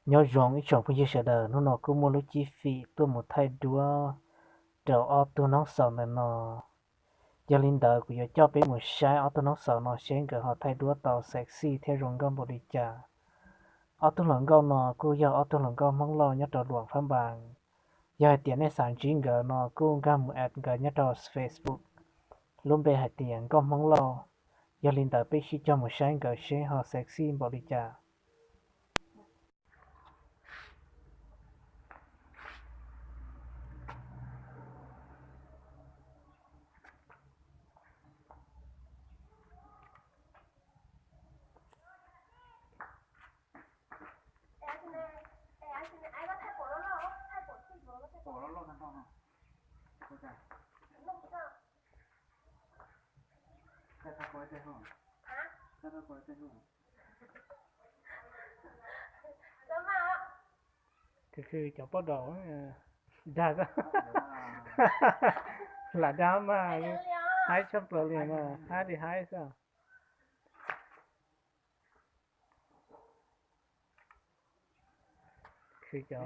Nyob zoo ib tsoom phooj ywg sawv daws, hnub no kuj muaj lub cib fim tuaj mus thaij duab rau ob tug noob xaus ntawm no. Yog li ntawd kuv yuav coj peb mus saib ob tug noob xaus no seb nkawd ho thaij duab tau sexy thiab zoo nkauj npaum li cas. Ob tug hluas nkauj no kuj yog ob tug hluas nkauj Hmoob Lauj nyob rau Luam Phab Npas. Yog hais tias nej xav ntsib nkawd no kuj nkag mus add nkawd nyob rau Facebook, lub npe hais tias Nkauj Hmoob Lauj. Yog li ntawd peb sib cog mus saib nkawd seb ho sexy npaum li cas. Khwv khwv cov poj daum dag xwb. Lam dag mas, haib tshaj plaws li mas, haib li haib xwb. Khwv cov,